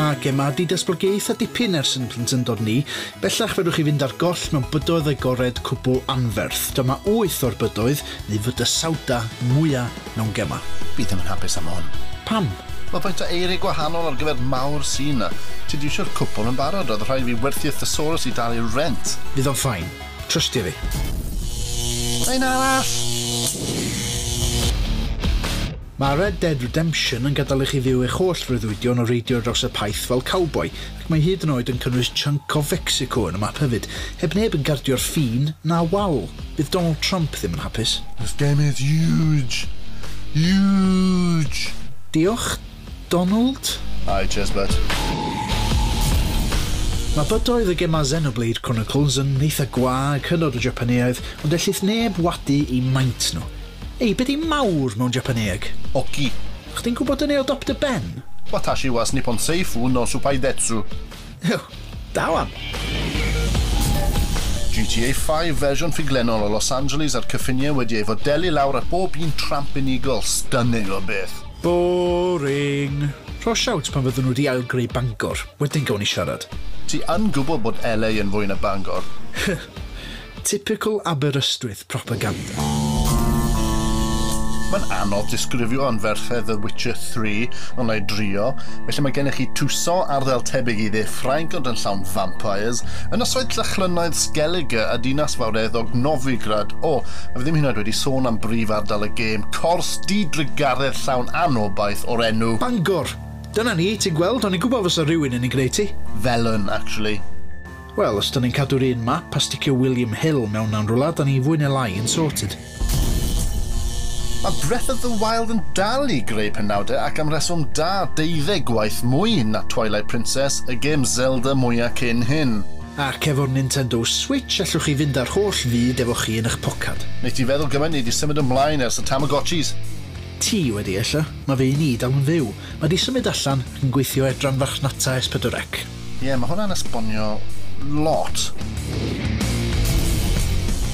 Mae gemau 'di datblygu eitha dipyn ers yn plentyndod ni. Bellach fedrwch chi fynd ar goll mewn bydoedd agored cwbl anferth. Dyma wyth o'r bydoedd, neu fydysawda, mwya mewn gemau. Fi ddim yn hapus am hwn. Pam? Mae faint o eiriau gwahanol ar gyfer mawr sy 'na. Ti 'di iwsio'r cwpl yn barod, oedd rhaid i fi werthu y thesaurus i dalu rent. Fydd o'n fine. Trystia fi. Un arall! Mae Red Dead Redemption yn gadael i chi fyw eich holl freuddwydion o reidio dros y paith fel cowboi, ac mae hyd yn oed yn cynnwys chunk o Fexico yn y map hefyd, heb neb yn gardio'r ffin na wal. Bydd Donald Trump ddim yn hapus. This game is huge. Huge. Diolch, Donald. Aye, cheers, bud. Mae bydoedd y gemau Xenoblade Chronicles yn eitha gwag, hynod o Japaneaidd, ond ellith neb wadu i maint nhw. Ei, be di mawr mewn Japaneeg? Oki. Chdi'n gwybod yn o Dr Ben? Watashi wa Nippon Seifu no Supai Detsu. Ew, da wan. GTA 5 fersiwn ffuglenol o Los Angeles a'r cyffiniau wedi ei fodelu lawr at bob un tramp unigol. Stunning o beth. Boring. Rho shout pan fyddwn nhw wedi ailgreu Bangor. Wedyn gawn ni siarad. Ti yn gwybod bod LA yn fwy na Bangor? Typical Aberystwyth propaganda. Mae'n anodd disgrifio anferthedd The Witcher 3, ond na i drio. Felly mae gennych chi Toussaint, arddel tebyg i dde Ffrainc ond yn llawn vampires, ynysoedd Llychlynaidd Skellige a dinas fawreddog Novigrad. O, a fi ddim hyd yn oed wedi sôn am brif ardal y gêm, cors didrugaredd llawn anobaith o'r enw Bangor! Dyna ni, ti'n gweld, o'n i'n gwybod fysa rhywun yn ei gwneud ti. Velen, actually. Wel, os da ni'n cadw'r un map a sticio William Hill mewn na'n rhywle, da ni fwy neu lai yn sorted. Mae Breath of the Wild yn dal i greu penawdau ac am reswm da, 12 gwaith mwy na Twilight Princess, y gêm Zelda mwyaf cyn hyn. Ac efo'r Nintendo Switch allwch chi fynd ar holl fyd efo chi yn eich pocad. Neu ti feddwl gymaint ni wedi symud ymlaen ers y Tamagotchis? Ti wedi ella, mae fe i ni dal yn fyw. Mae di symud allan ac yn gweithio adran farchnata S4C. Ie, yeah, mae hwnna'n esbonio lot.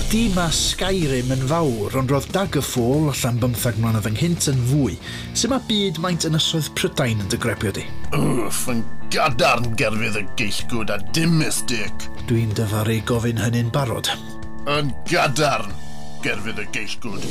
Di mae Skyrim yn fawr, ond roedd Daggerfall allan 15 mlynedd ynghynt yn fwy. Sut mae byd maint Ynysoedd Prydain yn dy grebio di? Wff, yn gadarn, gerfydd y geillgwd, a dim mistake. Dwi'n dyfaru gofyn hynny'n barod. Yn gadarn, gerfydd y geillgwd.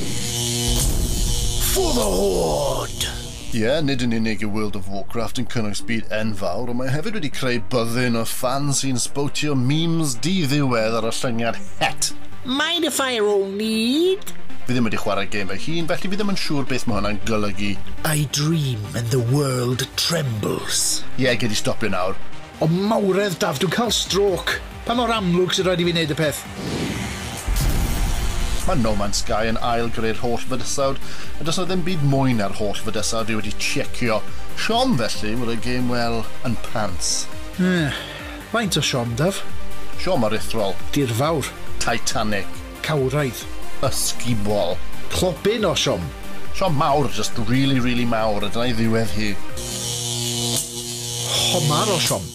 For the Horde! Ie, yeah, nid yn unig y World of Warcraft yn cynnwys byd enfawr, ond mae hefyd wedi creu byddin o fans sy'n sbowtio memes diddiwedd ar y llyngiad het. Mind if I roll need? Fi ddim wedi chwarae gêm fy hun, felly fi ddim yn siŵr beth mae hwnna'n golygu. I dream and the world trembles. Ie, yeah, gei di stopio nawr. O mawredd, Daf, dwi'n cael stroke. Pa mor amlwg sydd rhaid i fi wneud y peth? Mae No Man's Sky yn ail greu'r holl fydysawd, a does 'na ddim byd mwy na'r holl fydysawd fi wedi checio. Siom felly, fod y gêm, wel, yn pants. Faint o siom, Daf? Siom aruthrol. Dirfawr. Titanic. Cawraidd. Ysgubol. Clobyn o siom. Siom mawr, just really, really mawr, a dyna'i ddiwedd hi. Homar o siom.